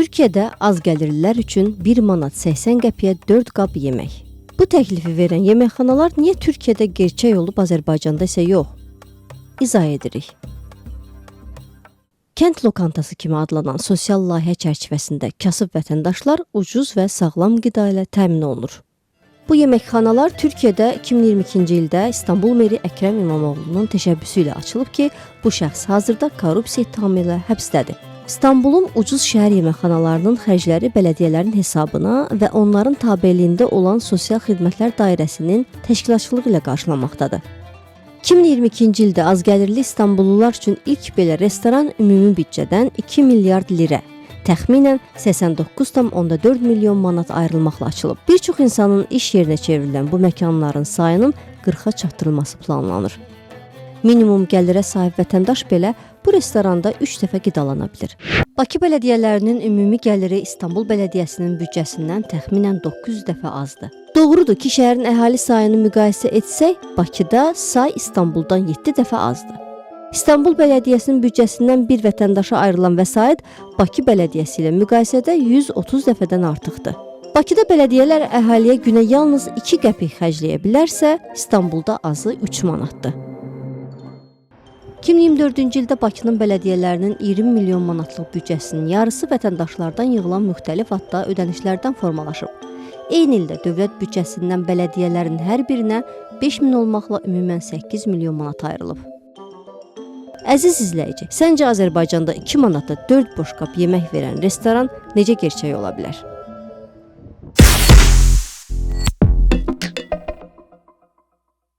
Türkiyədə az gəlirlilər üçün 1 manat 80 qəpiyə 4 qab yemək. Bu təklifi verən yeməkxanalar niyə Türkiyədə gerçək olub, Azərbaycanda isə yox? İzah edirik. Kənd lokantası kimi adlanan sosial layihə çərçivəsində kasıb vətəndaşlar ucuz və sağlam qida ilə təmin olunur. Bu yeməkxanalar Türkiyədə 2022-ci ildə İstanbul meri Əkrəm İmamoğlunun təşəbbüsü ilə açılıb ki, bu şəxs hazırda korrupsiya ittihamı ilə həbsdədir. İstanbulun ucuz şəhər yeməkxanalarının xərcləri bələdiyyələrin hesabına və onların tabeliyində olan Sosial Xidmətlər Dairəsinin təşkilatçılığı ilə qarşılanmaqdadır. 2022-ci ildə azgəlirli İstanbullular üçün ilk belə restoran ümumi büdcədən 2 milyard lirə, təxminən 89,4 milyon manat ayrılmaqla açılıb. Bir çox insanın iş yerinə çevrilən bu məkanların sayının 40-a çatdırılması planlanır. Minimum gəlirə sahib vətəndaş belə bu restoranda 3 dəfə qidalana bilir. Bakı bələdiyyələrinin ümumi gəliri İstanbul bələdiyyəsinin büdcəsindən təxminən 900 dəfə azdır. Doğrudur ki, şəhərin əhali sayını müqayisə etsək, Bakıda say İstanbuldan 7 dəfə azdır. İstanbul bələdiyyəsinin büdcəsindən bir vətəndaşa ayrılan vəsait Bakı bələdiyyəsi ilə müqayisədə 130 dəfədən artıqdır. Bakıda bələdiyyələr əhaliyə günə yalnız 2 qəpik xərcləyə bilərsə, İstanbulda azı 3 manatdır. 2024-cü ildə Bakının bələdiyyələrinin 20 milyon manatlıq büdcəsinin yarısı vətəndaşlardan yığılan müxtəlif adda ödənişlərdən formalaşıb. Eyni ildə dövlət büdcəsindən bələdiyyələrin hər birinə 5 min olmaqla ümumən 8 milyon manat ayrılıb. Əziz izləyici, səncə Azərbaycanda 2 manata 4 boşqab yemək verən restoran necə gerçək ola bilər?